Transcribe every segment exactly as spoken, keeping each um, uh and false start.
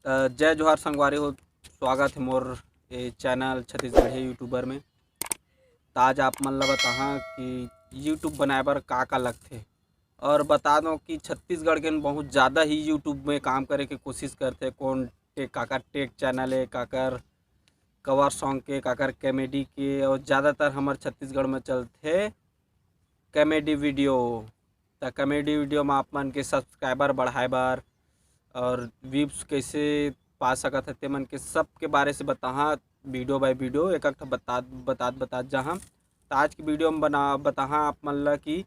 अ, जय जोहार संगवारी हो, स्वागत है मोर ए चैनल छत्तीसगढ़ी यूट्यूबर में। त आज आप मन ला बताहा कि YouTube बनाए बर का का लगथे। और बता दो कि छत्तीसगढ़ के बहुत ज़्यादा ही YouTube में काम करे के कोशिश करथे। कौन टे-, काकर टेक चैनल है, काकर कवर सॉन्ग के, काकर कॉमेडी के, और ज़्यादातर हमर छत्तीसगढ़ में चलथे कॉमेडी वीडियो। त कॉमेडी वीडियो में आप मन के सब्सक्राइबर बढ़ाए बर और व्यूज कैसे पा सकत है, ते मन के सब के बारे से बताहा, वीडियो बाय वीडियो एक एक ठा बतात बतात बतात जाहा। त आज की वीडियो में बना बताहा आप मन ला कि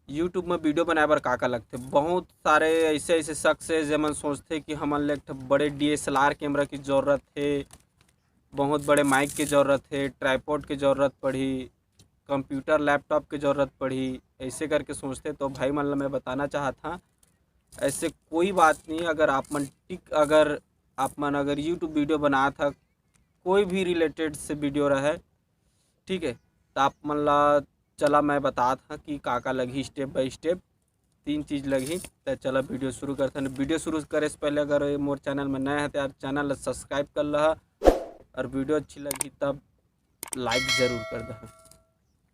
YouTube में वीडियो बनाए बर का का लगथे। बहुत सारे ऐसे ऐसे शख्स है जेमन सोचथे कि हमन ले एक ठा बड़े D S L R camera की ज़रूरत है, बहुत बड़े माइक की ज़रूरत है, ट्राईपॉड की ज़रूरत पड़ही, कंप्यूटर लैपटॉप की ज़रूरत पड़ही, ऐसे करके सोचथे। तो भाई मन ला मैं बताना चाहत हाँ, ऐसे कोई बात नहीं। अगर आप मन टिक अगर आप मन अगर YouTube वीडियो बनात हा, कोई भी रिलेटेड से वीडियो रहे, ठीक है, तो आप मन ला चला मैं बतात हाँ कि का का लगही स्टेप बाय स्टेप। तीन चीज़ लगही। तो चला वीडियो शुरू करथन। वीडियो शुरू करे से पहले अगर ये मोर चैनल में नया है तो यार चैनल ला सब्सक्राइब कर लहा, और वीडियो अच्छी लगही तब लाइक जरूर कर दहा।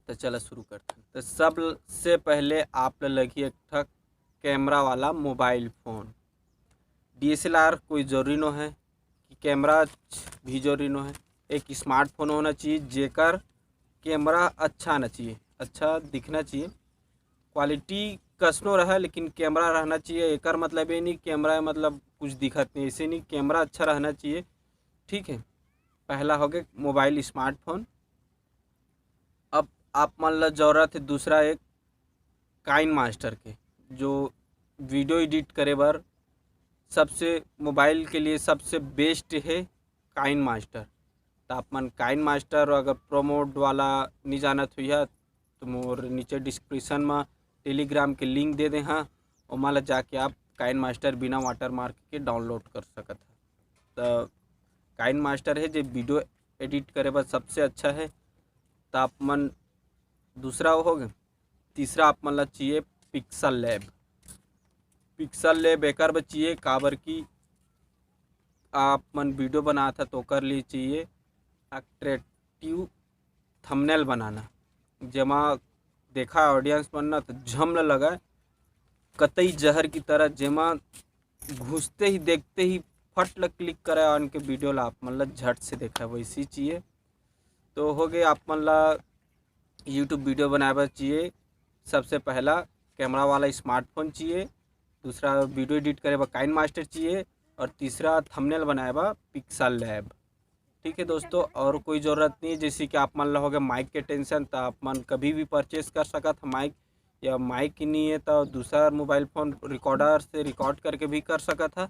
तो चला शुरू करथन। तो सबसे पहले आप ला लगही एक ठा कैमरा वाला mobile phone. D S L R कोई ज़रूरी नो है कि कैमरा भी ज़रूरी नो है। एक स्मार्टफोन होना चाहिए जेकर कैमरा अच्छा आना चाहिए, अच्छा दिखना चाहिए। क्वालिटी कसनो रहे लेकिन कैमरा रहना चाहिए। एकर मतलब ये नहीं कैमरा मतलब कुछ दिखत नहीं, ऐसे नहीं, कैमरा अच्छा रहना चाहिए। ठीक है, पहला हो गया मोबाइल स्मार्टफोन। अब आप मन ला जरूरत है दूसरा एक काइन मास्टर के, जो वीडियो एडिट करे बर सबसे मोबाइल के लिए सबसे बेस्ट है काइन मास्टर। तो आप मन काइन मास्टर अगर प्रोमोड वाला नहीं जानत हुई है तो मोर नीचे डिस्क्रिप्शन में टेलीग्राम के लिंक दे दे हाँ, ओमा ला जाके आप काइन मास्टर बिना वाटर मार्क के डाउनलोड कर सकत है। तो काइन मास्टर है जो वीडियो एडिट करे बर सबसे अच्छा है। तो आप मन दूसरा हो गए। तीसरा आप मन ला चाहिए पिक्सल लैब। पिक्सल लैब एकर बर चाहिए काबर कि आप मन वीडियो बनात है तो ओकर लिए चाहिए अट्रैक्टिव थंबनेल बनाना, जेमा देखा ऑडियंस मन ना तो झम ल लगा कतई जहर की तरह, जेमा घुसते ही देखते ही फट ल क्लिक करे और उनके वीडियो ला आप मन ला झट से देखा, वैसी चाहिए। तो हो गए आप मन ला YouTube वीडियो बनाए बर चाहिए सबसे पहला कैमरा वाला स्मार्टफोन चाहिए, दूसरा वीडियो एडिट करे बर काइन मास्टर चाहिए, और तीसरा थंबनेल बनाए बर पिक्सल लैब। ठीक है दोस्तों, और कोई ज़रूरत नहीं है। जैसे कि आप मन ला हो गया माइक के टेंशन, तो आप मन कभी भी परचेज कर सकत है माइक, या माइक नहीं है तो दूसरा मोबाइल फ़ोन रिकॉर्डर से रिकॉर्ड करके भी कर सकत है।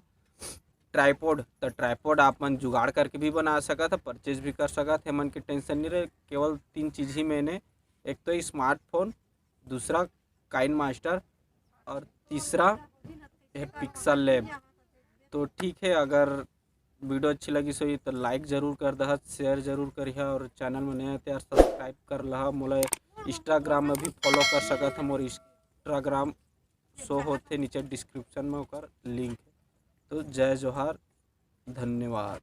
ट्राईपॉड, तो ट्राईपॉड आप मन जुगाड़ करके भी बना सकत है, परचेज भी कर सकत है, मन के टेंशन नहीं रहे। केवल तीन चीज़ ही मैंने, एक तो स्मार्टफोन, दूसरा काइन मास्टर, और तीसरा है पिक्सल लैब। तो ठीक है, अगर वीडियो अच्छी लगी सो तो लाइक जरूर कर दहा, शेयर जरूर करिहा, और चैनल में नया तो यार सब्सक्राइब कर लहा। मोला इंस्टाग्राम में भी फॉलो कर सकत है, मोर इंस्टाग्राम शो होथे नीचे डिस्क्रिप्शन में ओकर लिंक है। तो जय जोहार, धन्यवाद।